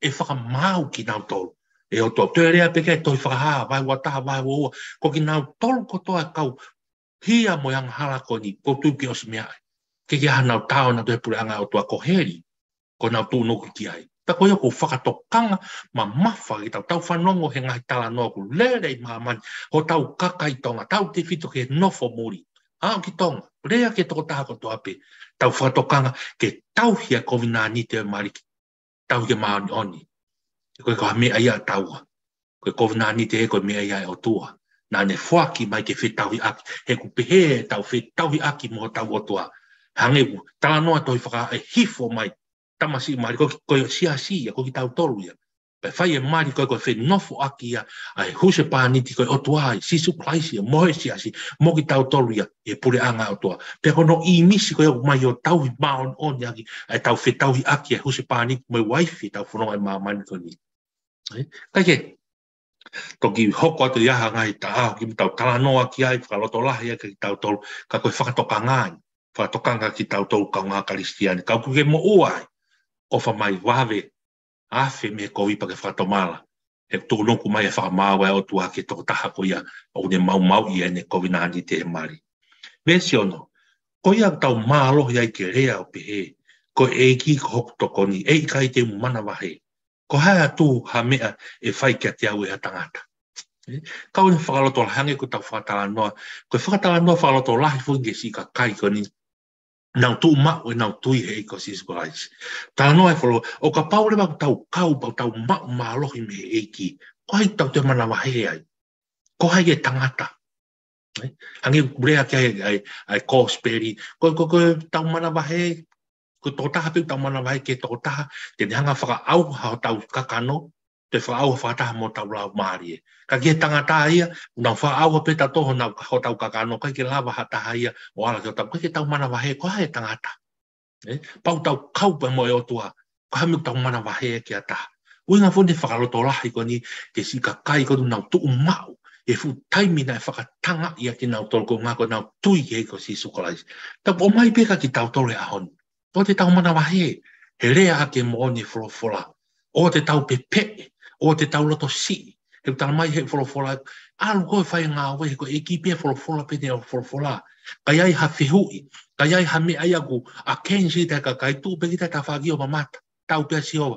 ʻE fakamaau kinautolu ʻe he ʻOtua. Toe lea pē ki he tohi Fakahā, vahe ua taha, vahe ua ua. Ko kinautolu kotoa e kau hia mo e angahala ko eni, ʻoku ou tui kuo ʻosi meaʻi. ʻIkai ke ʻi ai hanau tao nautolu he puleʻanga ʻo e ʻOtua, ko heli, ʻoku nau tuʻunuku ki ai. Pea ko ia ʻoku ou fakatokanga mamafa ke tau, tau fanongo he ngaahi talanoa ʻoku lele ʻi māmani, hotau kakai Tonga, tautefito ki he nofo muli. Aʻu ki Tonga, lea ki he tokotaha kotoa pē, tau fakatokanga ke tauhi ʻa e kovinānite ʻo e mali, tauhi ke māʻoniʻoni. Ko e, ko ha meʻa ia ʻa taua. Ko e kovinānite ē ko e meʻa ia ʻa e ʻOtua. Naʻa ne foaki mai ke fetauhiʻaki, he ʻoku pehē ʻetau fetauhiʻaki mo hotau ʻOtua. Hangē ko e talanoa tohi Fakahā ʻe hifo mai tamasiʻi mali, ko, ko e siasi ia, ko kitautolu ia. Pea fai e mali ko ē ko e fenofoʻaki ia ʻa e husepāniti ko e ʻOtua ia, Sīsū Kalaisi ia, mo e siasi, mo kitautolu ia, ʻi he puleʻanga ʻo e ʻOtua. Pea ko hono ʻīmisi ko ia ʻoku ʻomai ʻo tauhi māʻoniʻoniʻaki, ʻa ʻetau fetauhiʻaki ʻa e husepāniti mo e uaifi ʻi heʻetau fononga ʻi māmani ko eni. Ē? Kae kehe, toki hoko atu ia ha ngaahi taʻu, kimuʻa tau talanoa ki ai, fakalotolahi ai kia kitautolu, ka ko e fakatokanga ia, fakatokanga kia kitautolu kaungā Kalisitiane, ka ʻoku ke moʻua ai, ʻofa mai vave, afe mei he kovi pea ke fakatomala. He tuʻunuku mai e fakamaau ʻa e ʻOtua ki he tokotaha ko ia, ʻoku ne maumauʻi ʻene kovinānite he mali. Veesi ono, ko ia ʻoku tau mālohi ai ke lea ʻo pehē, ko e ʻEiki ko hoku tokoni, ʻe ʻikai te u manavahē. Ko hai ʻe tuku ha meʻa ʻe fai kiate au ʻe ha tangata. Ē, kau ʻi he fakalotolahi hangē ko ʻetau fakatalanoa. Ko e fakatalanoa fakalotolahi foki ki he siʻi kakai ko eni. Nau tuʻu maʻu ʻenau tui he ʻEiki ko Sīsū Kalaisi. Talanoa e folo, ʻo kapau leva ʻoku tau kau, pea ʻoku tau maʻu mālohi mei he ʻEiki, ko hai ʻoku tau toe manavahē ai? Ko hai e tangata? Ē? Hangē ʻoku lea ki ai, ʻa e, ʻa e kosipeli. Ko, ko, ko ʻetau manavahē, ko e tokotaha pē ʻoku tau manavahē ki he tokotaha, te ne hanga ʻo fakaʻauha hotau kakano, te fakaʻauha fakataha mo hotau laumālie. Ka ki he tangata ia, ʻoku nau fakaʻauha pē ʻe tautolu honau, hotau kakano, ʻikai ke lava ha taha ia ʻo ala ki hotau, ʻikai ke tau manavahē, ko hai e tangata? Ē? Pea ʻoku tau kau pē mo e ʻOtua, ko e hā e meʻa ʻoku tau manavahē ki ha taha? ʻUhinga foki eni e fakalotolahi ko eni ki he siʻi kakai ko eni ʻoku nau tuʻu maʻu he fuʻu taimi naʻe fakatangaʻi ai kinautolu ko e ʻuhinga ko ʻenau tui ki he ʻEiki ko Sīsū Kalaisi. Tau ʻomai pē kia kitautolu he ʻaho ni. ʻOua te tau manavahē he lea ʻaki e moʻoni e folofola. ʻOua te tau pepeʻe, ʻoua te tau loto siʻi. He ʻoku talamai he folofola, ʻalu koe ʻo fai e ngāue, he ko e ʻEiki pē ʻoku folofola pē ʻene folofola. Ka ʻi ai ha fehuʻi, ka ʻi ai ha meʻa ia ʻoku against ʻi he kakai, tuʻu pē kita he tafaʻaki ʻo mamata. Tau pē ʻa Sihova,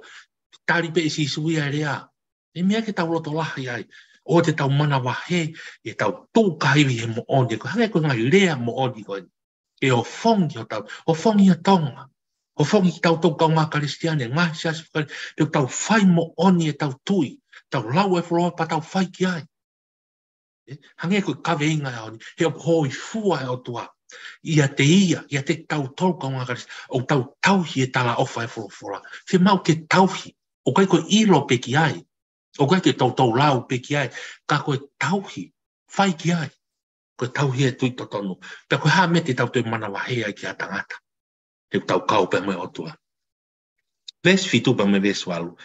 tali pē ʻe Sīsū ia e lea. ʻE meʻa ke tau loto lahi ai. ʻOua te tau manavahē ʻi heʻetau tuʻu kahivi he moʻoni. Ko e hangē ko e ngaahi lea moʻoni ko eni. Ke ofongi hotau, ofongi ʻa Tonga. Ofongi kitautolu kaungā Kalisitiane, ngaahi siasi fakali, pea tau fai moʻoni ʻetau tui, tau lau e folofola pea tau fai ki ai. ʻE, hangē ko e kaveinga e ʻaho ni, he ʻoku hōifua e ʻOtua ʻiate ia, ʻiate kitautolu kaungā Kalisitiane, ʻoku tau tauhi e talaʻofa e folofola. Fiemaʻu ke tauhi, ʻoku ʻikai ko e ʻilo pē ki ai, ʻoku ʻikai ke toutou lau pē ki ai, ka ko e tauhi, fai ki ai. Ko e tauhi e tui totonu. Pea ko e hā e meʻa te tau toe manavahē ai ki ha tangata. He ʻoku tau kau pē mo e ʻOtua. Veesi fitu pea mo e veesi valu.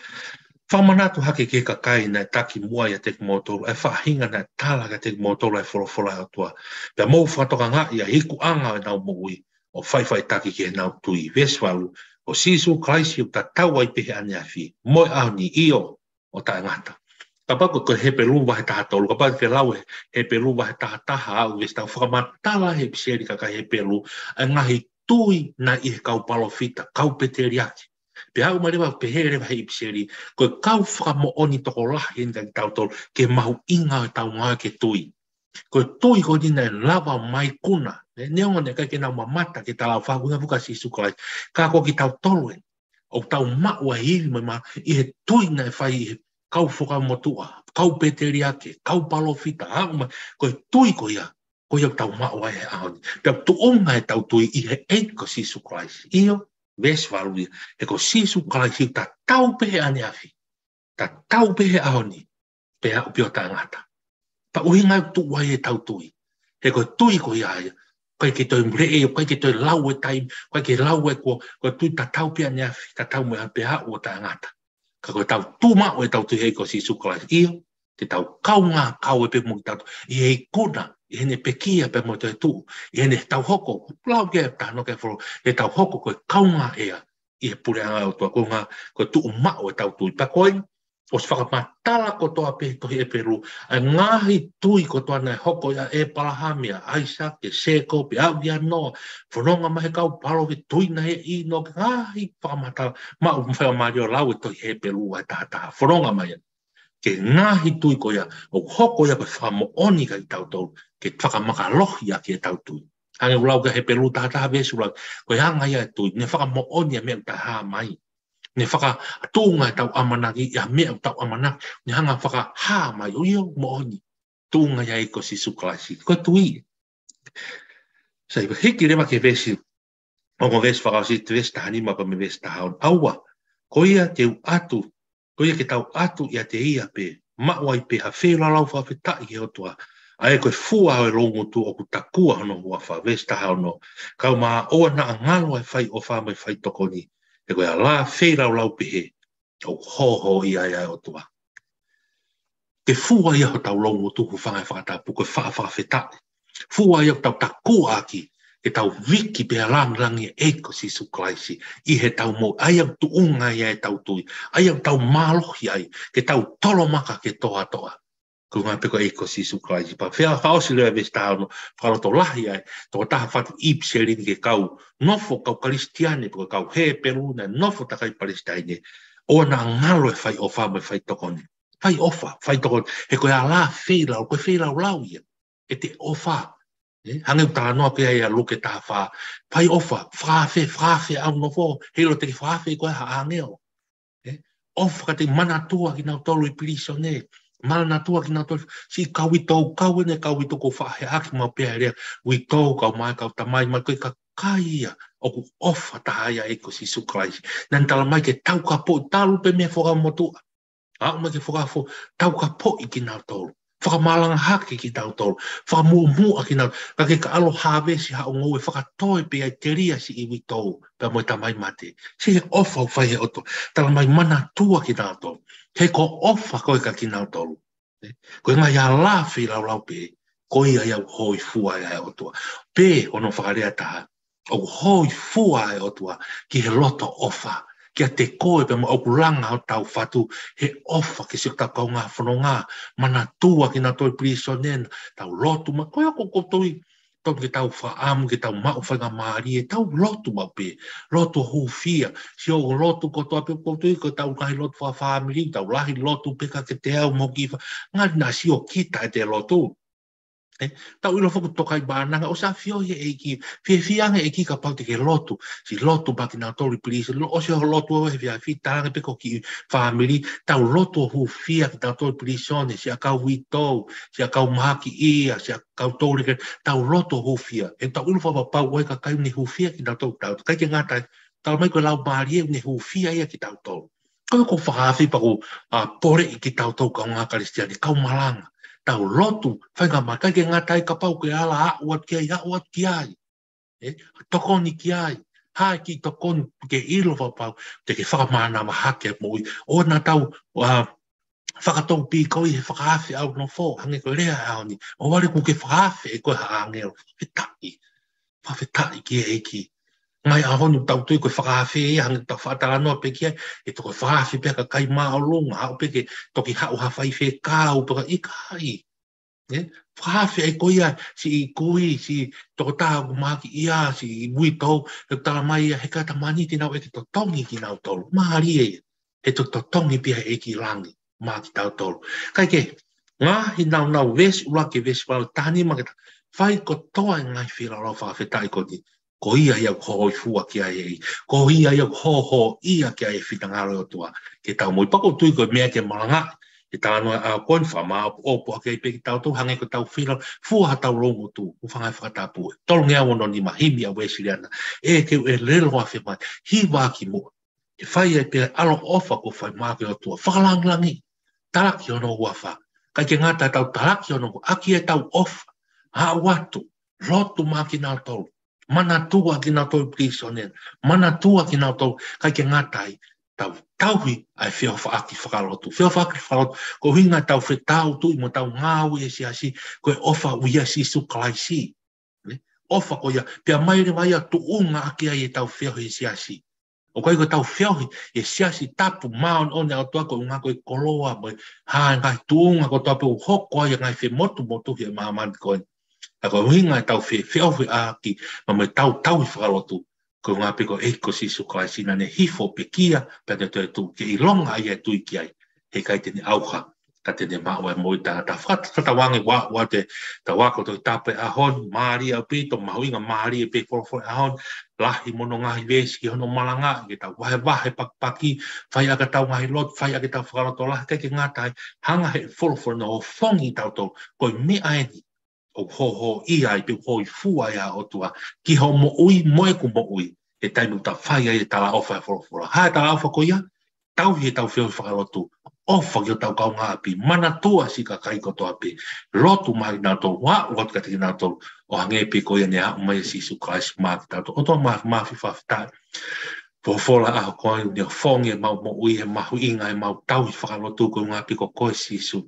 Fakamanatu hake ki he kakai naʻe taki muʻa ʻiate kimoutolu, ʻa e faʻahinga naʻe tala kiate kimoutolu ʻa e folofola ʻa e ʻOtua. Pea mou fakatokangaʻi ʻa e ikuʻanga ʻo ʻenau moʻui, ʻo faʻifaʻitaki ki heʻenau tui. Veesi valu, ko Sīsū Kalaisi ʻoku tatau ai pē he ʻaneafi, mo e ʻaho ni, ʻio, ʻo taʻengata. Kapau ko e Hepelū vahe taha tolu, kapau te lau e Hepelū vahe taha taha ʻo aʻu veesi taha, fakamatala he ʻipiseli ki he kakai Hepelū, ʻa e ngaahi tui naʻe ʻi he kau palōfita, kau pēteliake. Pea aʻu mai leva, pehē leva he ʻipiseli, ko e kau fakamoʻoni tokolahi eni kia kitautolu, ke mahuʻinga ʻetau ngāue ke tui. Ko e tui ko eni naʻe lava mai kuna. Ne, neongo naʻe ʻikai ke nau mamata ki he talaʻofa ko eni ʻa Sīsū Kalaisi. Ka ko kitautolu ē, ʻoku tau maʻu ʻa e ivi mo e mā, ʻi he tui naʻe fai ʻe he kau fuakava motuʻa, kau pēteliake, kau palōfita, aʻu mai, ko e tui ko ia, ko ia ʻoku tau maʻu ai he ʻaho ni. Pea tuʻunga ʻetau tui ʻi he ʻEiki ko Sīsū Kalaisi. ʻIo, veesi valu ia, he ko Sīsū Kalaisi ʻoku tatau pē he ʻaneafi, tatau pē he ʻaho ni, pea aʻu pē ʻo taʻengata. Pea ʻuhinga ia ʻoku tuʻu ai ʻetau tui. He ko e tui ko ia ia, ʻikai ke toe mule ē, ʻikai ke toe lau e taimi, ʻikai ke lau e kuo, ko e tui tatau pē ʻaneafi, tatau mo e ʻaho pea aʻu ʻo taʻengata. Ka ko ʻetau tuʻu maʻu ʻetau tui he ʻEiki ko Sīsū Kalaisi. ʻIo, te tau kaungā kau ai pē mo kitautolu. ʻI he ikuna, ʻi heʻene pekia pea mo e toetuʻu, ʻi heʻene tau hoko, lau ke tano ke folo, ʻe tau hoko ko e kaungā ʻea ʻi he puleʻanga ʻo e ʻOtua, ko e ʻuhinga, ko e tuʻu maʻu ʻetau tui. Pea ko eni, ʻosi fakamatala kotoa pē he tohi Hepelū, ʻa e ngaahi tui kotoa naʻe hoko ʻia ʻĒpalahame, ʻa ʻAisake, Sēkope, aʻu kia Noa, fononga mai he kau palōfita, tui naʻe ʻi ʻInoke, ngaahi fakamatala, maʻu faingamālie ʻo lau e tohi Hepelū vahe taha taha, fononga mai ia. Ko e ngaahi tui ko ia, ʻoku hoko ia ko e fakamoʻoni kia kitautolu, ke fakamakalohi ʻaki ʻetau tui. Hangē ʻoku lau ki he Hepelū taha taha veesi ʻuluaki, ko e anga ia e tui, ne fakamoʻoni ʻa e meʻa ʻoku taʻehāmai. Ne fakatuʻunga ʻetau ʻamanaki ʻi ha meʻa ʻoku tau ʻamanaki, ne hanga ʻo fakahā mai, ʻo ʻio moʻoni. Tuʻunga ia ʻEiki ko Sīsū Kalaisi. Ko e tui. Sai, hiki leva ki he veesi, ongo veesi fakaʻosi, veesi taha nima pea mo e veesi taha ono. ʻAua, ko ia te u ʻatu, ko ia ke tau ʻatu ʻiate ia pē, maʻu ai pē ha feilaulau fakafetaʻi ki he ʻOtua, ʻa ia ko e fua ʻo e loungutu ʻoku takua hono huafa, veesi taha ono. Kaeʻumaʻā ʻoua naʻa ngalo ʻa e fai ʻofa mo e fai tokoni, he ko e ala feilaulau pehē, ʻoku hōhōʻia ai ʻa e ʻOtua. Ke fua ia hotau loungutu, hūfanga he fakatapu, ko e faʻa fakafetaʻi. Fua ia ʻoku tau takua ʻaki, ke tau viki pea lāngilangiʻia ʻa e ʻEiki ko Sīsū Kalaisi ʻi heʻetau moʻui, ʻa ia ʻoku tuʻunga ai ʻetau tui, ʻa ia ʻoku tau mālohi ai, ke tau tolomaka ke toʻatoʻa. Ko e ʻuhinga pē ko e ʻEiki ko Sīsū Kalaisi. Pea fea fakaʻosi leva veesi taha ono, fakalotolahi ai, tokotaha fatu ʻipiseli ni ki he kau nofo, kau Kalisitiane, pe ko e kau Hepelū naʻe nofo takai Palesitaine. ʻOua naʻa ngalo ʻa e fai ʻofa mo e fai tokoni. Fai ʻofa, fai tokoni. He ko e ala feilau, ko e feilaulau ia. ʻEte ʻofa. ʻE, hangē ʻoku talanoa ki ai ʻa Luke taha fā. Fai ʻofa, fakaafe, fakaafe ʻa e nofo. Heiʻilo te ke fakaafe koe ʻe ha ʻāngelo. ʻE, ʻofa kiate, manatua kinautolu ʻi pilīsone. Manatua kinautolu, siʻi kau uitou, kau ʻene kau uitou kuo faʻa heʻaki maʻu pē ʻa e lea. Uitou, kau mai, kau tamai, mai ko e kakai ia ʻoku ʻofa taha ai ʻa e ʻEiki ko Sīsū Kalaisi. Naʻa ne talamai ke taukapoʻi talu pē mei he fuakava motuʻa. Aʻu mai ki he fuakava foʻou, taukapoʻi kinautolu. Fakamalanga hake kinautolu. Fakamuʻomuʻa kinautolu. Ka ke ka ʻalu ʻo hāvesi haʻo ngoue, fakatoe pē ai telia siʻi uitou pea mo e tamai mate. Siʻi ʻofa ʻoku fai he ʻOtua. Talamai manatua kinautolu. He ko e ʻofa ko ē kia kinautolu, Ko e ngaahi hala feilaulau pē, ko ia ia ʻoku hōifua ai ʻa e ʻOtua. Pea ʻoku fakalea taha, ʻoku hōifua ʻa e ʻOtua ki he loto ʻofa kiate koe pea mo au, ʻoku langa hotau fatu he ʻofa ki siʻotau kaungā fononga, manatua kinautolu pilīsone, tau lotu mai, ko ia ʻoku ou tui, tonu ke tau fakaʻamu ke tau maʻu faingamālie, tau lotu maʻu pē, lotu hūfia, sio ʻo lotu kotoa pē ʻoku ou tui ko ʻetau ngaahi lotu fakafāmili, tau lahi lotu pē ka ke te au mo kifa, ngani na sio kita ʻete lotu. Ē, tau ʻilo foki ʻoku tokaimaʻananga, ʻosi ʻafioʻi ʻe he ʻEiki, fiefia ange ʻEiki kapau te ke lotu, siʻi lotu maʻa kinautolu pilīsone, lo ʻosi ho lotu ʻo he fiefia, talaange pē ko e kiʻi fāmili, tau lotu ʻo hūfia kinautolu pilīsone, siʻa kau uitou, siʻa kau mahakiʻia, siʻa kau touleke, tau lotu ʻo hūfia. He tau ʻilo fakapapau ʻoku ʻi ai e kakai ʻoku ne hūfia kinautolu, tau, ʻikai ke ngata ai, tau mai ko e Laumālie ʻoku ne hūfia ia kitautolu. Ko e ko fakaafeʻi pea ko e, ʻa, poleʻi kitautolu kaungā Kalisitiane, kau malanga. Tau lotu, faingamālie, ʻikai ke ngata ai kapau ko e hala aʻu atu ki ai, aʻu atu ki ai. Ē, tokoni ki ai. Hā e kiʻi tokoni ke ʻilo fakapapau, te ke fakamānava hake moʻui. ʻOua naʻa tau, ʻa, fakatoupīkoi he fakaafe ʻaunofo, hangē ko e lea ʻaho ni. ʻOua leva kuo ke fakaafe ʻe koe ha ʻāngelo. Fakafetaʻi. Fakafetaʻi ki he ʻEiki. Ngaahi ʻaho ni tau tui ko e fakaafe ia, hangē tau faʻa talanoa pē ki ai, ʻe toki fakaafe pē ha kakai māʻolunga, haʻu pē ke toki haʻu ha faifekau, pea ka ʻikai. Ē? Fakaafe ai ko ia, siʻi kui, siʻi tokotaha ʻoku mahakiʻia, siʻi uitou, ʻe tala mai ia, he ʻikai ke maniti nau ʻeke totongi kinautolu. Mālie ia. He toki totongi pē ia ʻe he ʻEiki langi maʻa kitautolu. Kae kehe, ngaahi naunau veesi ʻuluaki ki he veesi valu, taha nima ke ta fai kotoa e ngaahi feilaulau fakafetaʻi ko eni. Ko ia ia ʻoku hōifua ki ai ʻEiki. Ko ia ia ʻoku hōhōʻia ki ai e finangalo ʻo e ʻOtua. Ke tau moʻui, pea ʻoku ou tui ko e meʻa ke malangaʻi he talanoa ʻa e ʻaho ko eni, fakamāʻopoʻopo ʻaki ai pē kitautolu, hangē ko ʻetau feilaulau, fua haʻatau loungutu, ʻo fanga fakatapu. Tolungeau ono nima, himi ʻa e Uēsiliana. ʻE ke u ʻelelo afe mai, hiva ki muʻa. Ke fai ai pē ʻa e ʻaloʻofa kuo fai maʻa e ʻOtua. Fakalāngilangiʻi. Talaki hono huafa. ʻIkai ke ngata ai, tau talaki hono huafa ʻaki ʻetau ʻofa. Haʻu atu. Lotu maʻa kinautolu. Manatua kinautolu pilīsone. Manatua kinautolu. ʻIkai ke ngata ai, tau tauhi ʻa e feʻofaʻaki fakalotu. Feʻofaʻaki fakalotu. Ko e ʻuhinga ʻetau fetautuʻi mo ʻetau ngāue he siasi, ko e ʻofa ʻa Sīsū Kalaisi. Nē? ʻOfa ko ia, pea ʻomai leva ia ʻo tuʻunga ʻaki ai ʻetau feohi he siasi. ʻOku ʻikai ko ʻetau feohi he siasi tapu māʻoniʻoni ʻa e ʻOtua ko e ʻuhinga ko e koloa mo e hā e ngaahi tuʻunga kotoa pē ʻoku hoko ai e ngaahi femotumotuhi ʻo e māmani ko eni. Ka ko e ʻuhinga ʻetau fe-, feohiʻaki, pea mo ʻetau tauhi fakalotu, ko e ʻuhinga pē ko e ʻEiki ko Sīsū Kalaisi naʻa ne hifo ʻo pekia, pea ne toetuʻu ke ʻilonga ʻa ia ʻe tui ki ai, heʻikai te ne ʻauha, ka te ne maʻu e moʻui taʻengata. Faka-, fakatauange ʻoku, ʻoku te tau ako Tohi Tapu he ʻaho ni, mālie ʻaupito, mahuʻinga mālie pē folofola he ʻaho ni, lahi mo hono ngaahi veesi ki hono malangaʻi, ke tau vahevahe pakipaki, fai ʻaki ʻetau ngaahi lotu, fai ʻaki ʻetau fakalotolahi, ʻikai ke ngata ai, hanga ʻe he folofola ʻo ofongi kitautolu, ko e meʻa eni ʻoku hōhōʻia ai pea ʻoku hōifua ai ʻa e ʻOtua ki hoʻo moʻui mo ʻeku moʻui, he taimi ʻoku ta fai ai e talaʻofa ʻa e folofola. Hā e talaʻofa ko ia? Tauhi ʻetau feohi fakalotu, ʻofa ki hotau kaungāʻapi, manatua siʻi kakai kotoa pē, lotu maʻa kinautolu, aʻu atu kiate kinautolu, ʻo hangē pē ko ia ne aʻu mai ʻa Sīsū Kalaisi maʻa kitautolu. ʻOtua Māfimafi, fakafetaʻi. Folofola ʻa e ʻaho ko eni ʻoku ne ofongi ʻemau moʻui, ʻe mahuʻinga ʻemau tauhi fakalotu, ko e ʻuhinga pē ko koe Sīsū.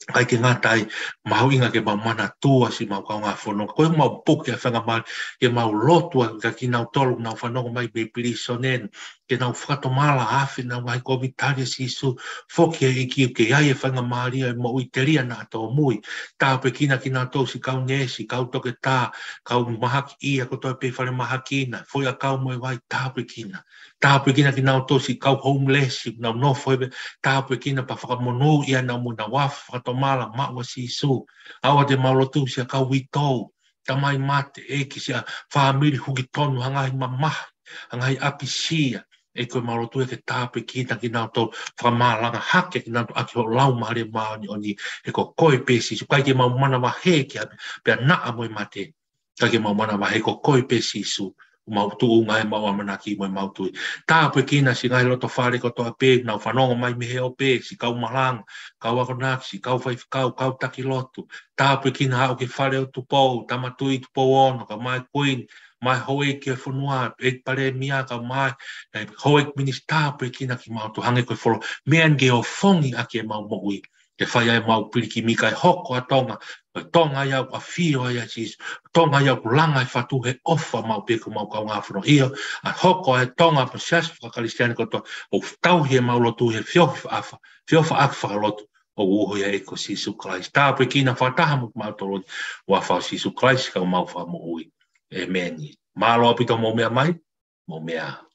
ʻIkai ke ngata ai, mahuʻinga ke mau manatua siʻemau kaungā fononga. Ko ʻemau puke ʻa e faingamālie, ke mau lotu ʻaki kinautolu ʻoku nau fanongo mai mei pilīsone, ke nau fakatomala, afe ʻenau ngaahi Kōviti, tali ʻa Sīsū, foki ʻEiki ke ʻi ai e faingamālie ʻo e moʻui telia naʻa tōmui. Tāpuekina kinautolu siʻi kau neesi, kau toketā, kau mahakiʻia kotoa pē falemahaki na, foʻi ʻakau mo e vai, tāpuekina. Tāpuekina kinautolu siʻi kau homeless, nau nofo he, tāpuekina pea fakamonūʻia ʻenau moʻui, nau afe fakatomala maʻu ʻa Sīsū. ʻOatu ʻemau lotu siʻa kau uitou, tamai mate, ʻEiki, siʻa fāmili huki tonu ha ngaahi mamahi, ha ngaahi ʻapisia. ʻEiki, ko ʻemau lotu ia ke tāpuekina kinautolu, fakamalanga hake kinautolu ʻaki ho Laumālie Māʻoniʻoni, he ko koe pē Sīsū, ʻikai ke mau manavahē ki ha, pea naʻa mo e mate. Ka ke mau manavahē ko koe pē Sīsū, ʻoku mau tuʻunga ai ʻemau ʻamanaki mo ʻemau tui. Tāpuekina siʻi ngaahi loto fale kotoa pē, nau fanongo mai mei he ope, siʻi kau malanga, kau akonaki, siʻi kau faifekau, kau taki lotu. Tāpuekina haʻu ki he fale ʻo Tupou, Tama Tuʻi Tupou Ono, kae ʻumaʻā e Kuini, mo e houʻeiki ʻo e fonua, ʻEiki Palēmia, kae ʻumaʻā e, ʻe, houʻeiki minisitā, tāpuekina kimautolu, hangē ko e folo, meʻa ni ke ofongi ʻaki ʻemau moʻui. ke fai ai ʻemau pilikimi kae hoko ʻa Tonga, ko Tonga ia ʻoku ʻafio ai ʻa Sīsū, Tonga ia ʻoku langa e fatu he ʻofa maʻu pē ki homau kaungā fononga. ʻIo, ʻa hoko ʻa Tonga mo e siasi faka-Kalisitiane kotoa, ʻoku tauhi ʻemau lotu he feohi fakaʻafa, feʻofaʻaki fakalotu, ʻoku ʻuhinga ia ʻi he ʻEiki ko Sīsū Kalaisi. Tāpuekina fakataha mo kimautolu ʻi he huafa ʻo Sīsū Kalaisi ko homau Fakamoʻui. ʻĒmeni. Mālō ʻaupito hoʻomou meʻa mai, mou meʻa ā.